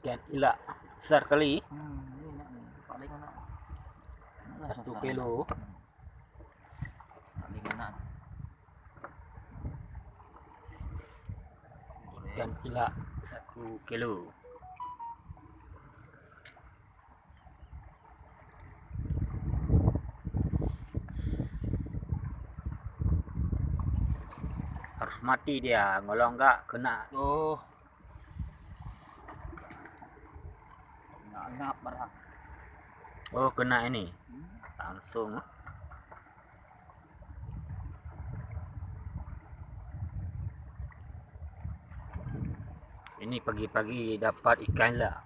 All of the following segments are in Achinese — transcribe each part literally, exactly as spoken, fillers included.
Ikan ilak besar kali. Hmm, ini nak ni. Paling nak. Satu kilo. Paling enak. Ikan ilak satu kilo. Harus mati dia, kalau enggak kena. Oh. Ngap-ngap barang. Oh, kena ini. Hmm. Langsung. Ini pagi-pagi dapat ikan lah.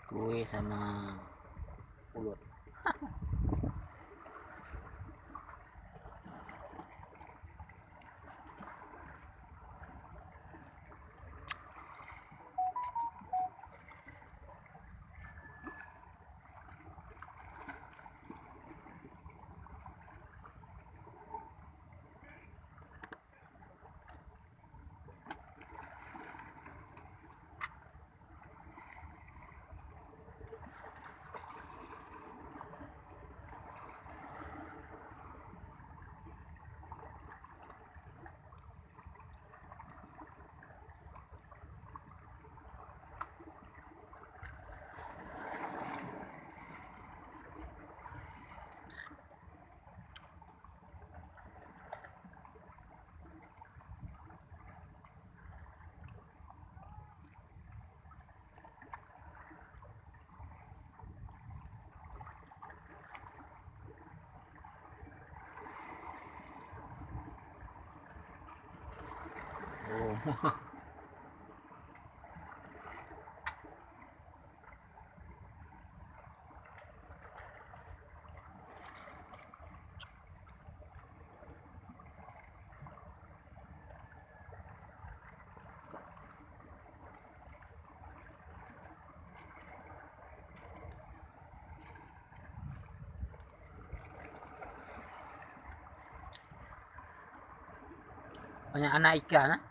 Kue sama pulut. Oh. Banyak anak ikan, eh?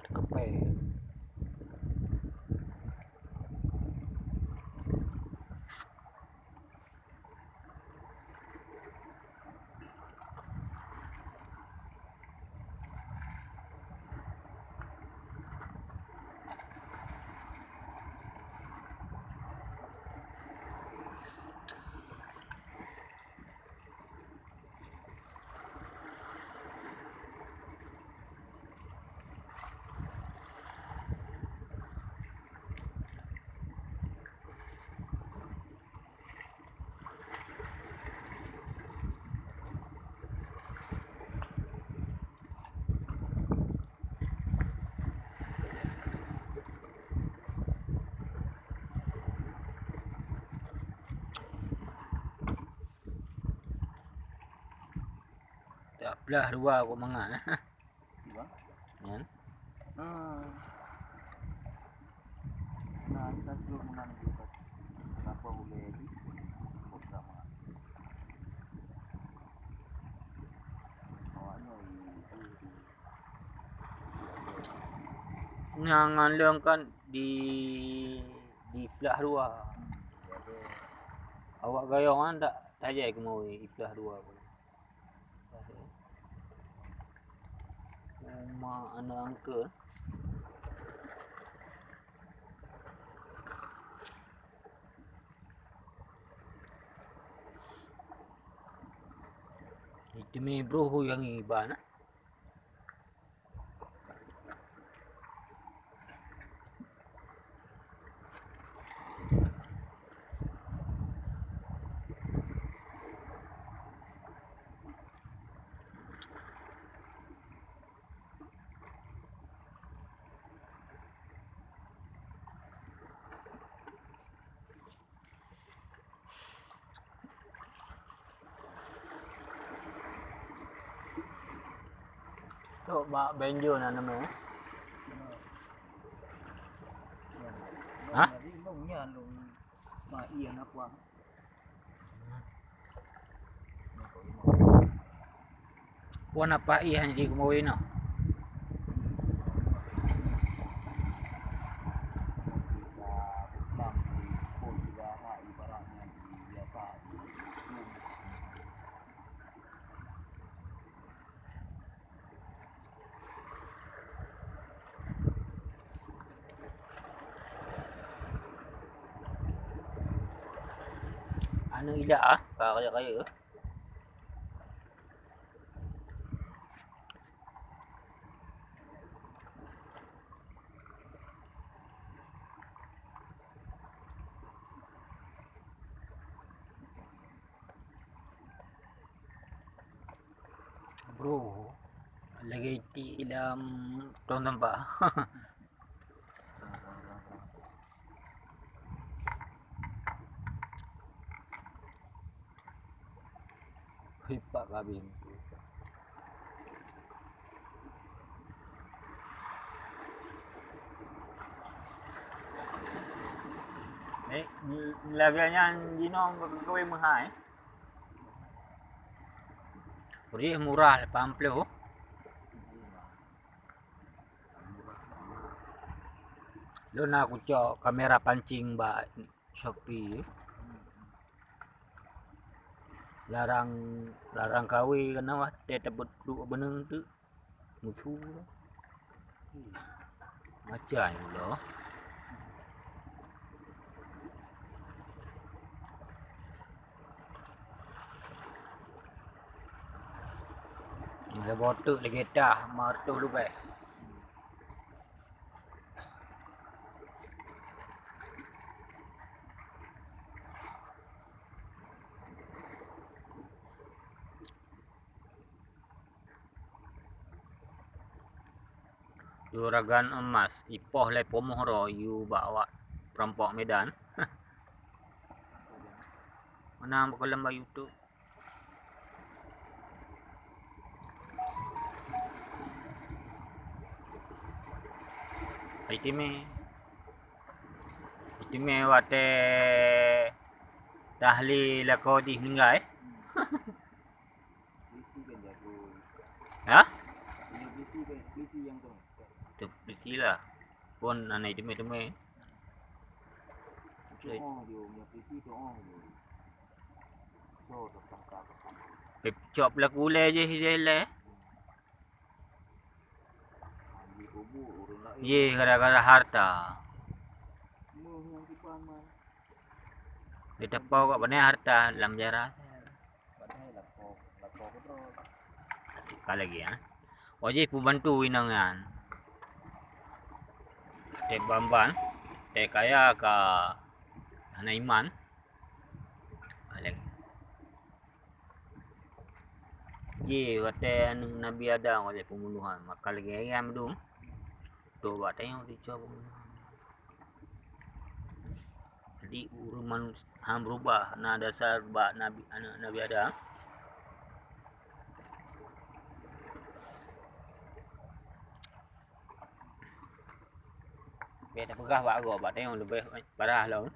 Teukeupée. Dak plah dua kok mangat. Dua? Nyan. Ah. Nah, kita dulu menang juga. Kenapa boleh di? Buat drama. Awaknya itu di. Nyan ngon lôn kan di, di plah dua. Awak gayong kan tak tajai keumawe di plah dua. Uma aneuk angkeuet. Iteumé broh nyang iban. Tok bak benjo na nama. Hah? Wan apa ih hana jikeumawe inoe? Aneuk ilak ah, ka rayeuk-rayeuk. Bro, lagèe itik lam tong sampah. Hipak kabin. Eh, ni, ni lagèe nyan jinoe keu kawé meuhai. Jih murah lapan ploh. Lôn na kucok kamera pancing bak Shopee. Larang, larang kawé keunoe watèe tapeuduek beuneung teuk. Musu. Macam lo. Masa botok lagi dah, meutuh lubai. Juragan Emas, ipoh lé peumoh droe yue bak awak perampok Medan. Mana buka lamba YouTube. Itimé. Itimé watèe tahlil lakoe jih meuninggai. Hah? Teup-, sila. Pun anai teumé-teumé. Peucok laku lé jih, jih lé. Jih gara-gara harta. Diteupeue kok beuné harta lam sejarah. Ka lagi, ha? Wajéb peubantu inong nyan. Teuh ban-ban, teuh kaya ka hana iman. Ka lagi. Ji watée aneuëk Nabi Adam watée peumunohan, maka lagée ayam dum. Toh bak tayong dicoe peumunohan. Jadi ureuëng manusia han berubah, na dasar bak Nabi, aneuëk Nabi Adam. Bèk tapeugah bak gob, bak tayong leubeh parah lom.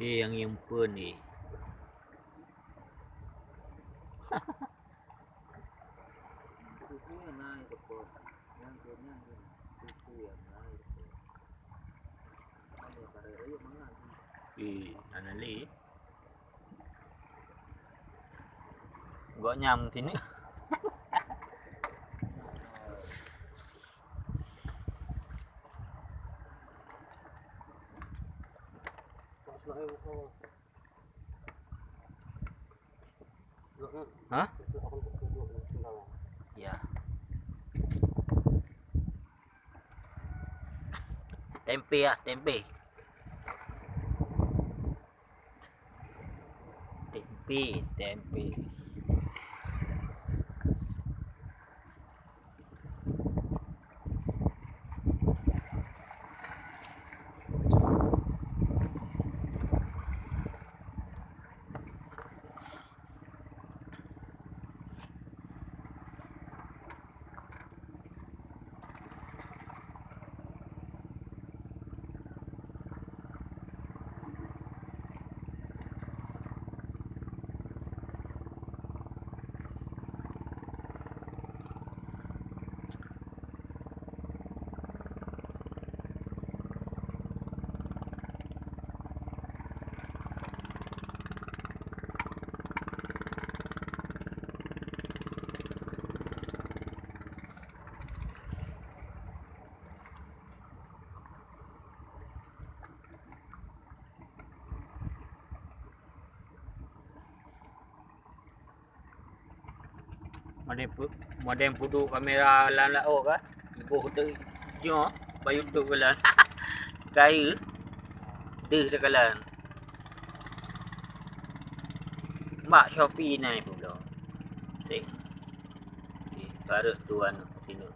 Eh, nyang nyimpen ni. Ih, hana lé. Gok nyam sini. Hah? Ya. Tempe ah, tempe. Tempe, tempe. Model pu-, model peuduek kamera lam laôt ka. Iboh teuk nyoe bak YouTube ka lôn. Kayu deuh teuka lôn. Bak Shopee na iboh lôn. Teng. Okey, bareuet dua aneuk sineuk.